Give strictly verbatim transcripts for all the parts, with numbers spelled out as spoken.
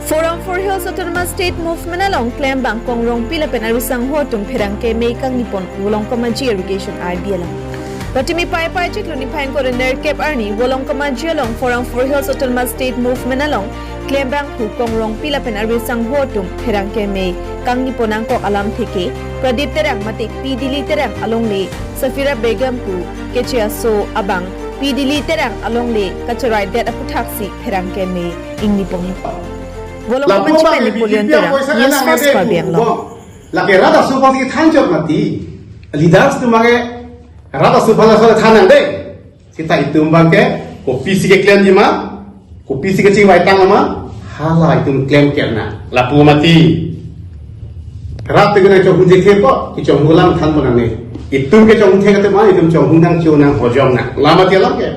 Forum for Hills Autonomous State Movement along klembang Kongrongpi lapen arvi sangho atum pherangke amei kangni pon Volongkom Aji Irrigation R D alam. Patimi Paipai chiklo niphai ingkoi ra nerkep arni Volongkom Aji along Forum for Hills Autonomous State Movement along klembang hu Kongrongpi lapen arvi sangho atum pherangke amei kangni pon angkok alamthe ke Pradip Terang mate P Dili Terang alongle Safira Begum pu keche aso abang P Dili Terang alongle kacheraidet aputhaksi pherangke amei ingni pon. Volongkom Aji pen Napoleon Terang, News Fast Karbi Anglong. Lake rat aso aphan si than chot mati. Leaders atum abang ke rat aso aphan laso than nang dei. Seta itum abang ke kopisi keklemji ma, kopisi kachingvai tang ma, hala itum klem kerna. Lapu mati. Rat atum ke nangchonghun jekhe po, kechonghun alam than pon nangne. Itum kechonghun thek atum ma, itum chonghun nangcho nanghojom nang. La mati alam ke.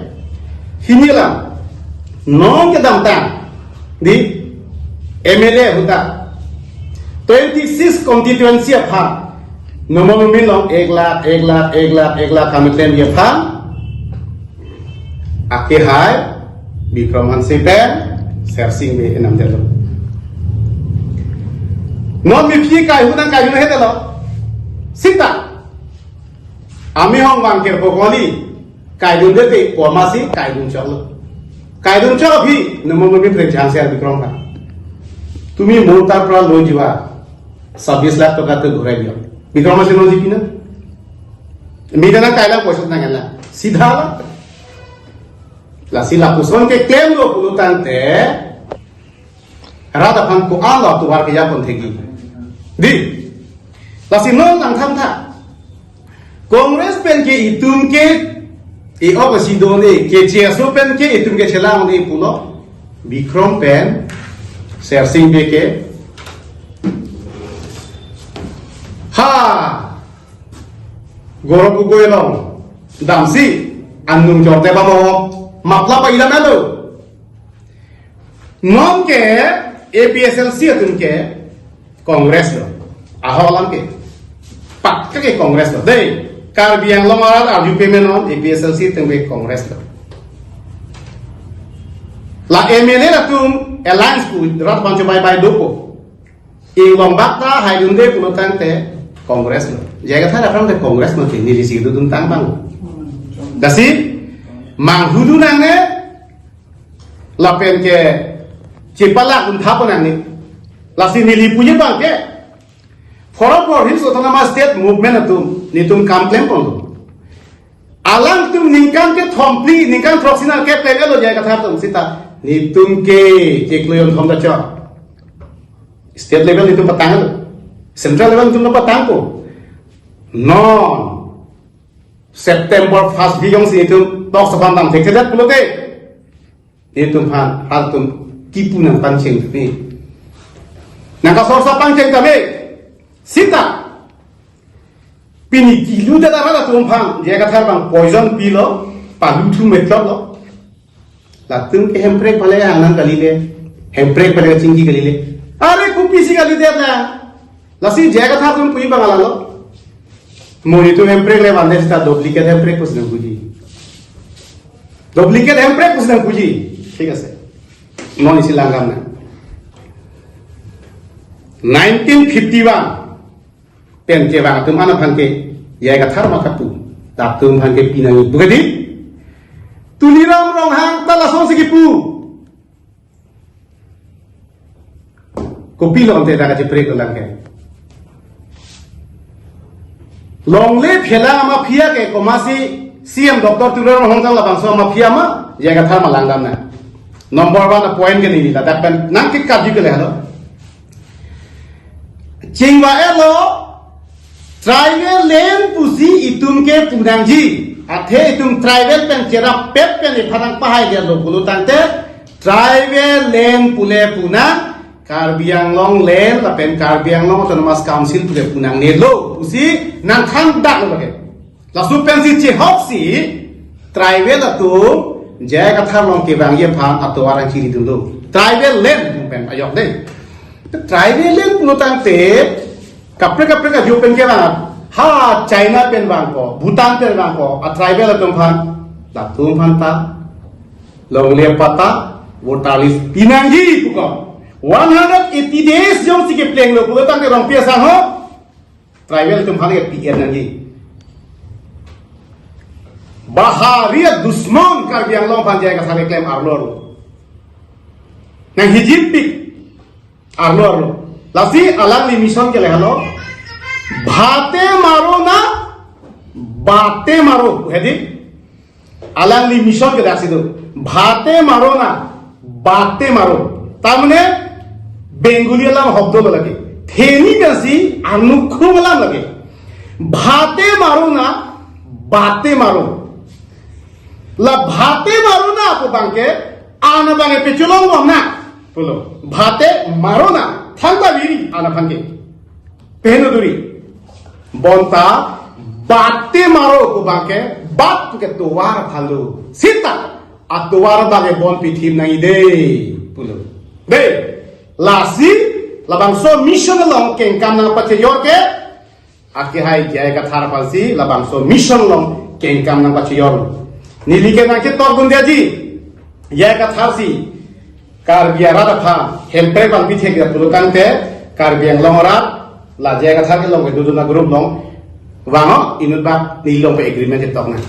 Hini alam. Non kedamtang. Dei, M L A ahut ta twenty six constituency aphan nomor nomin along ek lakh, ek lakh, ek lakh, ek lakh kam klemji aphan akehai Bikram Hanse pen Sersing Bey enam detlo. Non mephi kaihut nang kaihut hetlo. Seta amei hong vangker po kali. Kaidunde te komatsi kaidun choklo. Kaidun chok aphi, nomor nomin Premchand Sing ar Bikram aphan. Tumi mortar pra lo jiwa, sabis lakh toka tu ghurai diyo. Bikram Sing no jipi na. Mida na kaila poisa nang la. Sidha la. Lasi lapuson keklemlo pulo tangte. Rat aphan ko-an lo atovar keya pon thekji. Dei. Lasi non nangthan tha. Congress pen ke itum ke e-ok si do ne, keche aso pen ke itum ke chelang ne pulo. Bikram pen Sersing Bey ke. Ha. Gaurav Gogoi along damsi anung chorte ba mo. Matlab ba ilam alo. Non ke A P H L C atum ke Congress lo. Ahok alam ke. Pakka ke Congress lo. Dei, Karbi Anglong arat arju pame non A P H L C atum ke Congress lo. La M L A atum alliance pu rat aphan chobei bai dopo. Inglong bak ta haidunde pulo tangte Congress lo. J I Kathar aphan te Congress mati, neli si dodun tang abang. Lasi manghudun nangne lapen ke chepalak un tha pon nangne. Lasi neli puji abang ke Forum for Hills Autonomous State Movement atum, netum kam klem ponlo. Alangtum ningkan kethom phli, ningkan throksi nang keklem elo J I Kathar atum seta. Netum ke chiklo jonthom ta chok. State level netum patang elo. Central level netum patang ko. Non. September first week jongsi netum talks aphan dam thekthedet pulote. Netum aphan, halatum kipu nangpangcheng tame. Nangkasorsa pangcheng tame. Seta. Pini kilu ta rat atum aphan, J I Kathar abang poison pilo, palu thu metlok lo. Latum ke hemprek pale anang kalile, hemprek pale chingki kalile. Are kopisi kalidet na. Lasi J I Kathar atum puji abang ala lo. Mo netum hemprek le vandet seta duplicate hemprek pusi nangpuji. Duplicate hemprek pusi nangpuji. Thik ase. Non isi langdam nang. Nineteen fifty-one pen kevang atum an aphan ke J I Kathar ma kapu. Latum aphan ke pinangji pu kedi. Tuliram Ronghang ta lasonsi kipu. Kopilo ante ta kacheprek dolang ke. Longle phelang amafia ke komatsi C M Doctor Tuliram Ronghang labangso amafia ma, J I Kathar ma langdam nang. Number one a point ke neli ladak pen nangkekarju ke le halo. Chingvai elo, tribal land pusi itum ke pu nangji. Athe itum tribal pen cherap pet pen iphan nangpahaidetlo pulo tangte, tribal land pule pu nang, Karbi Anglong land lapen Karbi Anglong Autonomous Council pule pu nangnelo pusi nangthandaklo lake. Laso pensi chehoksi tribal atum J I Kathar along kevangji aphan atovar nangchiridunlo. Tribal land pen ajok dei. Tribal land pulo tangte kaprek kaprek ajo pen kevang. Ha China pen vangpo, Bhutan pen vangpo, a tribal atum aphan, latum aphan ta longle patta, voter list pinangji puko. One hundred eighty days jongsi keplenglo pulo tangte Rongpi asangho, tribal atum aphan ke P N nangji. Bahari adusman Karbi Anglong aphan J I Kathar keklem arlo arlo. Nang hijip pik arlo arlo. Lasi alangli mission ke lahelo. Bhate maro na, bate maro. Hedi? Alangli mission ke daksi do. Bhate maro na, bate maro. Tamane Bengali alam hobdo lo lagi. Theni pensi arnu khum alam lagi. Bhate maro na, bate maro. La bhate maro na pu abangke, ana abangke pecholong bom na pulo. Bhate maro na, thangta viri ana abangke. Peheno duri. Bonta bate maro pu abangke, bat pu ke tovar aphanlo. Sita atovar abangke bon pithim nangji dei pulo. Dei, lasi labangso mission along kengkam nangpachejor ke, akehai J I Kathar aphansi labangso mission along kengkam nangpachejor. Neli ke nangchetok dunde aji, J I Kathar si Karbi arat aphan hemprek vangpi thekdet pulo tangte, Karbi Anglong arat la J I Kathar kelong kedodun agroup along vangnon, inut bak neli along pen agreement chetok nang.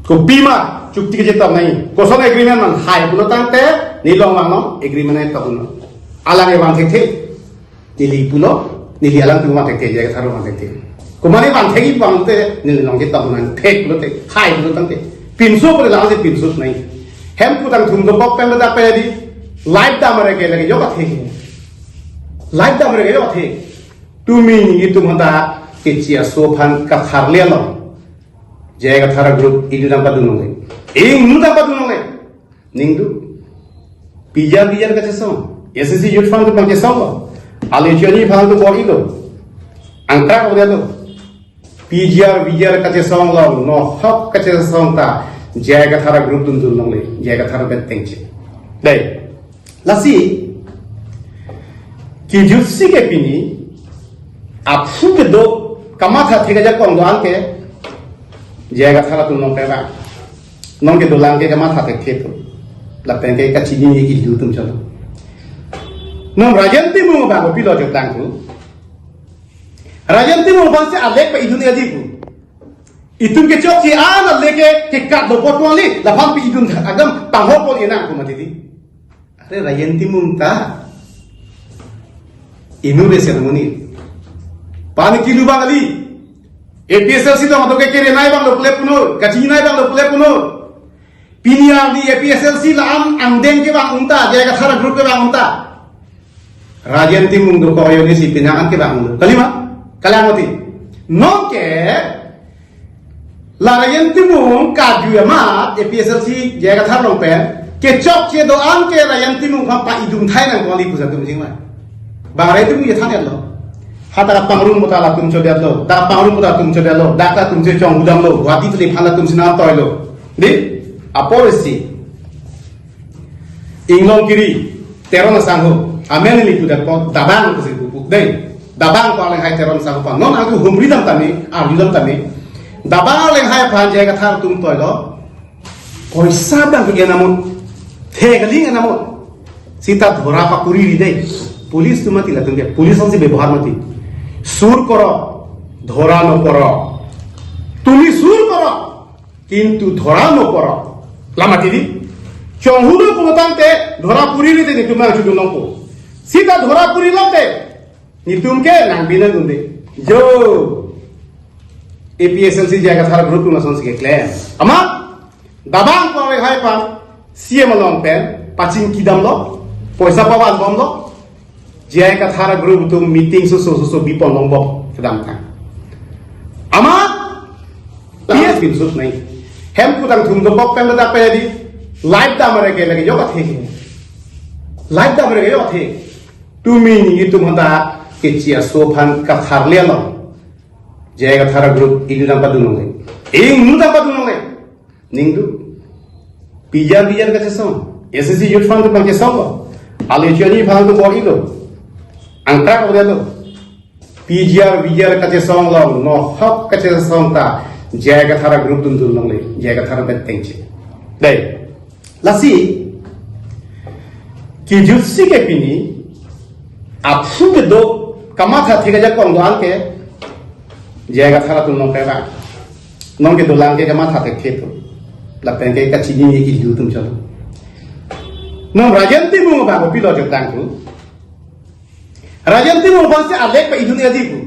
Kopima chukti kechetok nang. Koson agreement ma hai pulo tangte, neli along vangnon, agreement chetok non. Alang ke vang thekthe. Neli pulo, neli alangtum vang thekthe, J I Kathar vang thekthe. Komatne vang thekji abang te, neli along chetok nang thek pulote, hai pulo tangte. Pinso pule lang si pinso nang. Hemphu tangthum dokok pen dak pe di. Live damre ke lagi yok athe. Live damre ke yok athe. Tumi nelitum hadak kechi aso aphan Kathar le along, J I Kathar group idu nangpadun longle. Ingnu nangpadun longle. Ning do. P G R V G R kachesong. A C C Youth Front atum abang chesonglo. Alangli chini aphan atum bor-ilo. Angkrak bor-ilo. P G R V G R kachesonglo. Nohok kachesong ta J I Kathar group dundun longle. J I Kathar betengche. Dei. Lasi. Kijutsi ke pini. Aphu kedo kamatha thek ajakong do-an ke. J I Kathar atum nong pera. Nong kedolang ke kamatha thekthe pu. Lapen ke kachinine ke ilu atum chalo. Nong Rajen Timung abang kopilo jotang pu. Rajen Timung abang si alek pa idun aji pu. Itum kechokche an alek ke kekat do potwali. Laphan pi idun agam panghopon enang pu mati di. Are Rajen Timung ta. Inu resen muni. Pani kilu bang ali. A P S L C dong ato ke kere nai bang lo pule punor. Kachinine bang lo pule punor. Pini arni A P S L C la-an angdeng ke bang unta. J I Kathar group ke bang unta. Rajen Timung dokok ayo ni si pinangan ke bang unta. Kalima? Kalang mati. Nong ke La Rajen Timung kaju amat A P S L C J I Kathar along pen kechokche do-an ke Rajen Timung aphan pa idun thai nang kali puja tum jingma. Bang Rajen Timung ye than lo. Hadak pangrum mata latum chodet lo. Dak pangrum mata tum chodet lo. Dak ta tum che chong gudam lo. Guwahati tuli phan latum sina toy lo. Di? Apor isi. Inglong kiri, Teron asangho, amen ili pudak po, Dabang pusi pupuk dei. Dabang ko alenghai Teron asangho aphan. Non aku humri dam tame, arju dam tame. Dabang alenghai aphan J I Kathar atum toilo. Poisa abang ke namon. Thek aling namon. Sita dhora pakuri ri dei. Police atum mati latum ke. Police ansi bebohar mati. Sur koro, dhora no koro. Tumi sur koro. Kintu dhora no poro. Lama tidi. Chonghu no poro tangte dhora puri rite netum nangchudun nangpo. Sita dhora puri lote netum ke nang bina dunde. Jo. A P S L C J I Kathar group atum asonsi keklem. Amat Dabang ko alenghai aphan C M along pen pachingki damlo. Poisa pavan bomlo. J I Kathar group atum meeting soso soso bipon longbom kedamtang. Amat, yes, pinso nang. Hemphu tangthum dokok pen dak pe di. Live damre ke lagi yok athe. Live damre ke yok athe. Tumi nelitum hadak kechi aso aphan Kathar le along, J I Kathar group idu nangpadun longle. Ingnu nangpadun longle. Ning do. P G R V G R kachesong. A C C Youth Front atum abang chesonglo. Alangli chini aphan atum bor-ilo. Angkrak bor-ilo. P G R V G R kachesonglo. Nohok kachesong ta J I Kathar group dundun longle. J I Kathar betengche. Dei. Lasi. Kejutsi ke pini, aphu kedo kamatha thek ajakong do-an ke, J I Kathar atum nong pera. Nong kedolang ke kamatha thek thek tu. Lapen ke kachini ke ilu tum chalo. Nong Rajen Timung ba kopilo jok dang tu. Rajen Timung bangsi alek pa idun adi pu.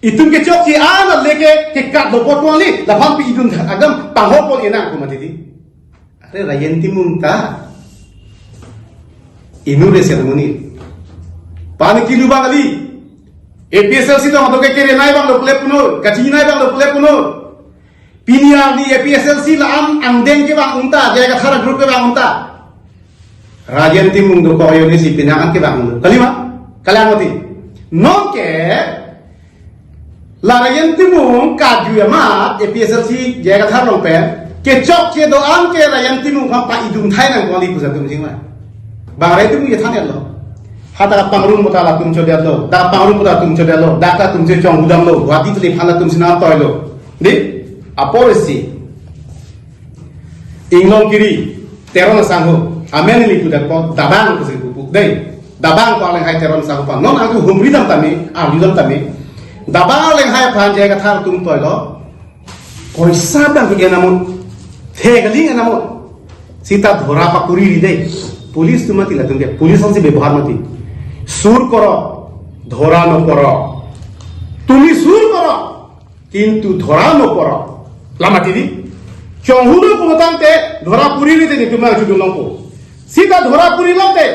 Itum kechokche an alek ke kekat do potwali, laphan pi idun agam panghor pon enang pu mati di. Are Rajen Timung ta inut re ceremony. Pani kilu bang ali. A P S L C tong ato ke kere nai bang lo pule punor, kachini nai bang lo pule punor. Pini arni A P S L C la-an angdeng ke bang unta, J I Kathar group ke bang unta. Rajen Timung do koyo ni si pinangan ke bang unta. Kalima, kalang mati. Nong ke la Rajen Timung kaju amat A P S L C J I Kathar along pen kechokche do-an ke Rajen Timung pam pa idun thai nang kali pusa tum jingma. Bang Rajen Timung ye than lo. Hata pangrum kota latum chodet lo. Da pangrum kota tum chodet lo. Da ka tum che chong udam lo. Guwahati teliphan latum sina toy lo. Di? Apor si. Inglong kiri, Teron asangho, amen ili pudak po, Dabang pusi pupuk dei. Dabang ko alenghai Teron asangho pa. Non aku humri dam tame, arju dam tame. Dabang alenghai aphan J I Kathar atum toilo. Poisa dang ke namon. Thek kali namon. Sita dhora pakuri ri dei. Police atum mati latum ke. Police ansi bebohar mati. Sur koro. Dhora no koro. Tumi sur koro. Kintu dhora no poro. La mati di. Chonghu no puro tangte dhora puri ri te nitum nang chudun longpo. Sita dhora puri lote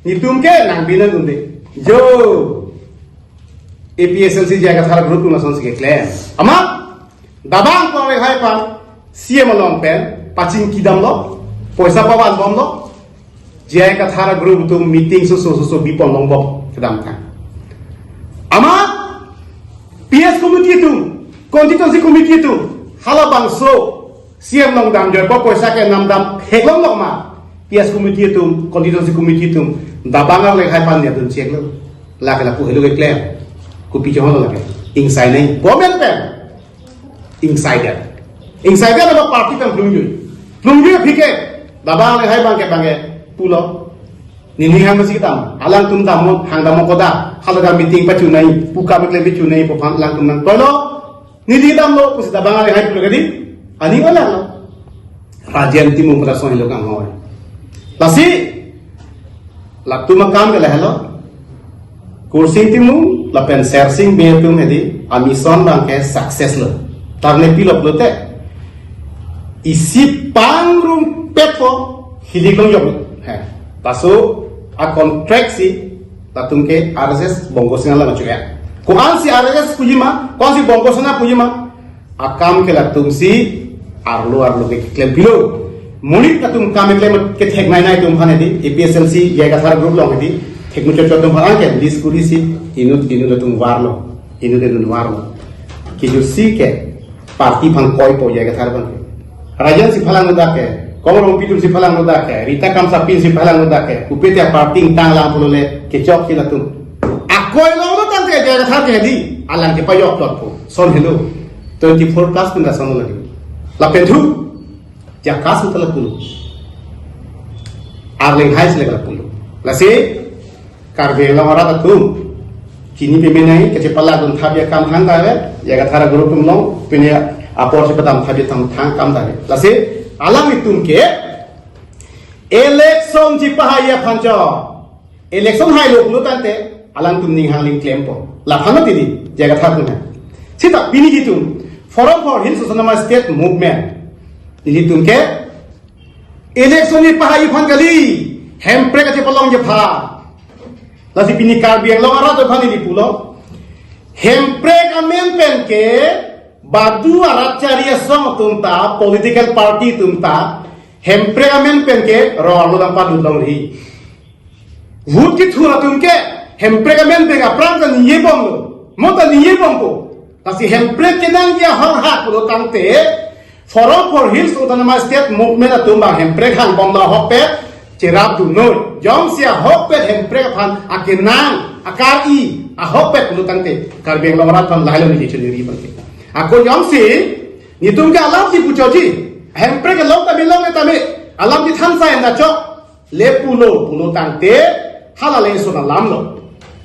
nitum ke nang bina dunde. Jo. A P S L C J I Kathar group atum asonsi keklem. Amat Dabang ko alenghai aphan C M along pen pachingki dam lo. Poisa pavan bom lo. J I Kathar group atum meeting soso soso bipon longbok kedamtang. Amat P S committee atum, constituency committee atum, halabangso C M along damjoi po poisa ke namdam theklong lok ma. P S committee atum, constituency committee atum, Dabang alenghai aphan niya dun chek lo. Lake lapu helo keklem. Kopi chong lo lake. Ingsai nai. Bomen pen. Ingsai det. Ingsai det aba party pen plungjui. Plungjui aphi ke Dabang alenghai abang ke abang ke pulo. Nini hang masih tam. Alangtum damnon, hang damnon koda. Halaga meeting pachunai, puka meeting pachunai, pophan alangtum nang. Toilo. Nini damlo, pusi Dabang alenghai pulo kadi. Ani wala lo. Rajen Timung pada song helo kang hoi. Lasi, latum akam ke lahelo. Kursing Timung, lapen Sersing Bey atum hedi, a mission abang ke success lo. Tarne pilok lote. Isi pangrumpet po, hilik longjok. He. Laso, a contract si, latum ke R S S Bongo Sena la machuya. Ko-ansi R S S pujima, ko-ansi Bongo Sena pujima, akam ke latumsi arlo arlo ke keklem pilo. Monit latum kam keklem kethek nai nai atum aphan hedi, A P S L C, J I Kathar group along hedi, thek muchot chot atum aphan ke, diskuri si, inut inut latum varlo, inut inut varlo. Kejutsi ke, party aphan koipo J I Kathar abang ke. Rajen si phalang lo dak ke, Kong Rongpi atum si phalang lo dak ke, Rita Kamsapin si phalang lo dak ke, kopi te party ingtang lang pulo le, kechokche latum. Akoi longlo tangte J I Kathar ke hedi, alang kepajok plot po. Son helo. Twenty-four plus pun da son lagi. Lapen thu, jakas uta lapulo. Arleng hai selek lapulo. Lasi, Karbi Anglong arat atum. Chini pame nai, kachepala dun thabi akam thang kave, J I Kathar group atum along, pine apor chepadam thabi atum thang kam kave. Lasi, alanglitum ke, election chipahai aphan cho. Election hailo pulo tangte, alangtum ning hang ling klempo. Laphan mati di, J I Kathar atum hai. Sita pini itum, Forum for Hills Autonomous State Movement. Nelitum ke, election chipahai aphan kali, hemprek kachepalongji aphan. Lasi pini Karbi Anglong arat aphan neli pulo. Hemprek amen pen ke, badu arat chari asong atum ta, political party atum ta, hemprek amen pen ke, ror lo dam padun long ri. Vote kethur atum ke, hemprek amen pen aphrang ta niye bomlo. Mo ta niye bompo. Lasi hemprek kenangji ahorha pulo tangte, Forum for Hills Autonomous State Movement atum abang hemprek hang bomlo ahokpet, cherap dunnoi. Jongsi ahokpet hemprek aphan akenang, akar-i, ahokpet pulo tangte, Karbi Anglong arat aphan lahelo ni chechun ri bangke. Ako jongsi, nitum ke alam si puchoji, hemprek along tame long tame, alam di thansa enda chok. le pulo, pulo tangte, hala le isun alam lo.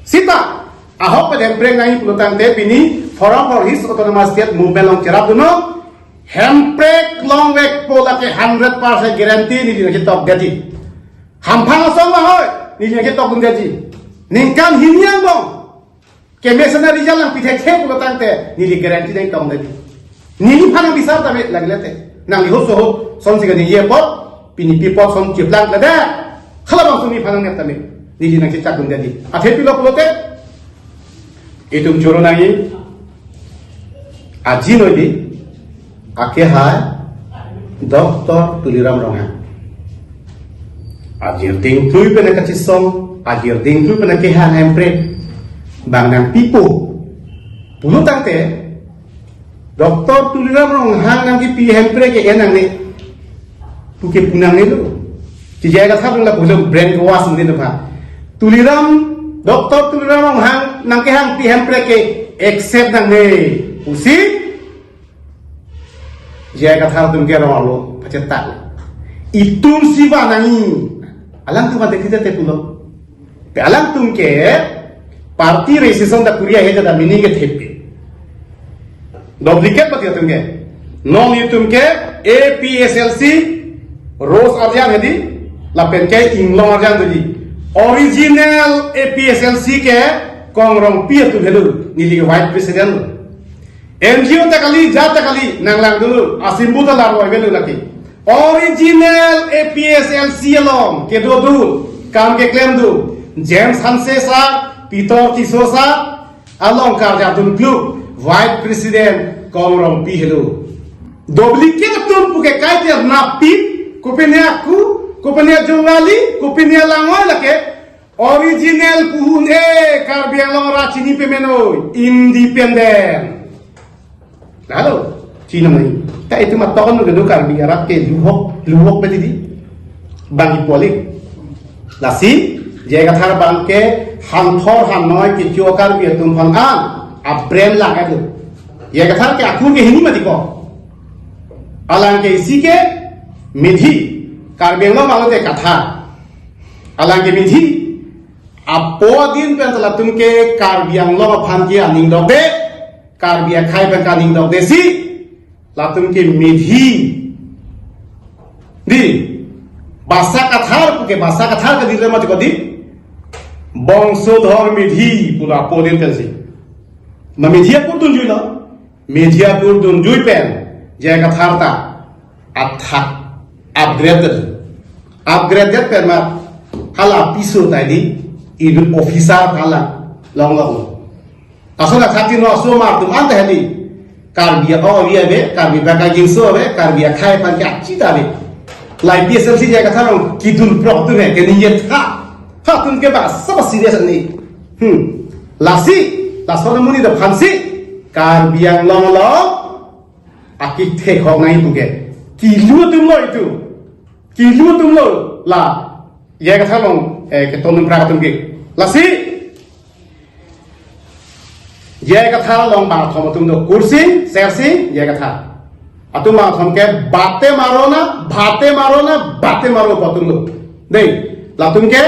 Sita, ahok pen hemprek nangji pulo tangte, pini Forum for Hills Autonomous State Movement along cherapdun non, hemprek longvekpo lake hundred percent guarantee neli nangketokdetji. Hamphang asong ma hoi, neli nangketokdundetji. Ningkan hini angbong kemesen a-result nangpithekthe pulo tangte, neli guarantee nangtongdetji. Neliphan nang bisar tame lagile te. Nangli ho soho, son siga neli apot, pini pi apot son chiplang lade. Halabangso neliphan nangnep tame, neli nangchechakdundetji. Athe pilo pulote, itum choro nangji, aji noi di, akehai Doctor Tuliram Ronghang. Ajir dingtui pen kachisong, ajir dingtui pen kehang hemprek bang nangpipo pulo tangte, Doctor Tuliram Ronghang nangkipi hemprek ke-en nangne puke pu nangnelo. Ti J I Kathar lapu lo brainwash muni nupha. Tuliram, Doctor Tuliram Ronghang nangkehangpi hemprek ke accept nangne pusi J I Kathar atum ke rong lo pachetak. Itum si ba nangji. Alangtum ante kita te pulo. Pe alangtum ke party registration ta kuri ahe ta meaning ke thepi. Duplicate mati atum ke. Non itum ke A P H L C Rose arjan hedi, lapen ke Inglong arjan doji. Original A P H L C ke Kong Rongpi atum helo, neli ke vice president lo. N G O ta kali, jat ta kali, nanglangdunlo, asimbu ta laroi avelo lake. Original A P H L C along kedo do, kam keklem do, James Hanse sir, Peter Tisso sir along karjadun kluk, vice president Kong Rongpi helo. Duplicate atum puke kaite napit, kopine aku, kopine Jongali, kopine Langoi lake, original pu un-e Karbi Anglong arat chini pemenoi, independent. Lalo, chini nai. Ta itum aton kedo Karbi arat ke luhok, luhok bedi di. Bang ipolik. Lasi, J I Kathar abang ke hanthor hanoi kecho Karbi atum aphan an, a-brain lang adu. J I Kathar ke akur ke hini mati ko. Alang ke isi ke, mithi, Karbi Anglong abang ke Kathar. Alang ke mithi, apo adin pen latum ke Karbi Anglong aphan ke aning dokde, Karbi akhei pen ke aning dokde si, latum ke mithi. Di, Basa Kathar, puke Basa Kathar ke di le mati ko di. Bongsodhor mithi, pu la apo adin pen si. Ma mithi akur dunjui lo. Mithi akur dunjui pen, J I Kathar ta athak upgraded. Upgraded pen ma hala piso ta di, idun officer hala longlong. Ason athak tino aso mar atum anta hedi. Karbi a-o avi ave, Karbi baka gingso ave, Karbi akhei aphan ke achi ta ave. Lai P S L C J I Kathar along kidun prok tu he, ke ni ye tha. Ha atum ke ba sab serious ni. Hmm. Lasi, lason amonit aphan si, Karbi Anglong along akithek hok nai tu ke. Kilu atum lo itum. Kilu atum lo la. J I Kathar along, eh, keton pra atum ke. Lasi, J I Kathar along bangthom atum do. Kursing, Sersing, J I Kathar. Atum bangthom ke bate maro na, bate maro na, bate maro pu atum do. Dei, latum ke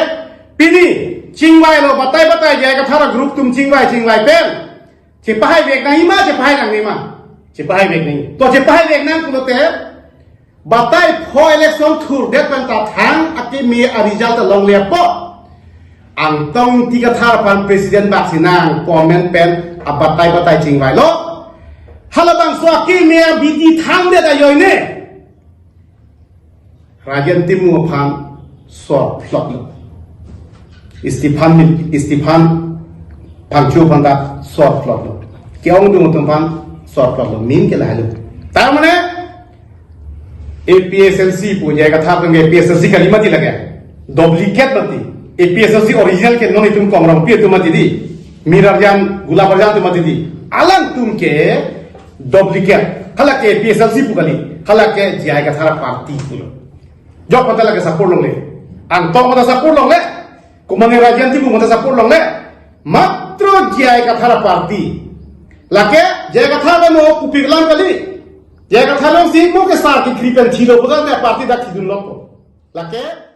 pini chingvai lo batai batai J I Kathar group atum chingvai chingvai pen. Chepahai vek nangji ma, chepahai nangne ma. Chepahai vek nangji. To chepahai vek nang pulote, batai pho election thurdet pen ta thang akeme a-result alongle apot, Angtong Ingti Kathar aphan president bak si nang comment pen abatai batai chingvai lo. Halabangso akeme abidi thangdet ajoine Rajen Timung aphan sor phlok lo. Stephen Mil-, Stephen Phangcho aphan ta sor phlok lo. Ke-ongdung atum aphan sor phlok lo. Min ke lahelo. Tar mane A P H L C pu J I Kathar atum ke A P H L C kali mati lake. Duplicate mati. A P H L C original ke non itum Kong Rongpi atum mati di. Mir arjan, Gulab arjan atum mati di. Alangtum ke duplicate. Hala ke A P H L C pu kali. Hala ke J I Kathar party pulo. Jok mata lake support longle. Angtong mata support longle. Kumane Rajen Timung mata support longle. Matro J I Kathar party. Lake J I Kathar mo kupik lang kali. J I Kathar along si mo ke sar kekri pen thilo puta ne party dak thidun loko. Lake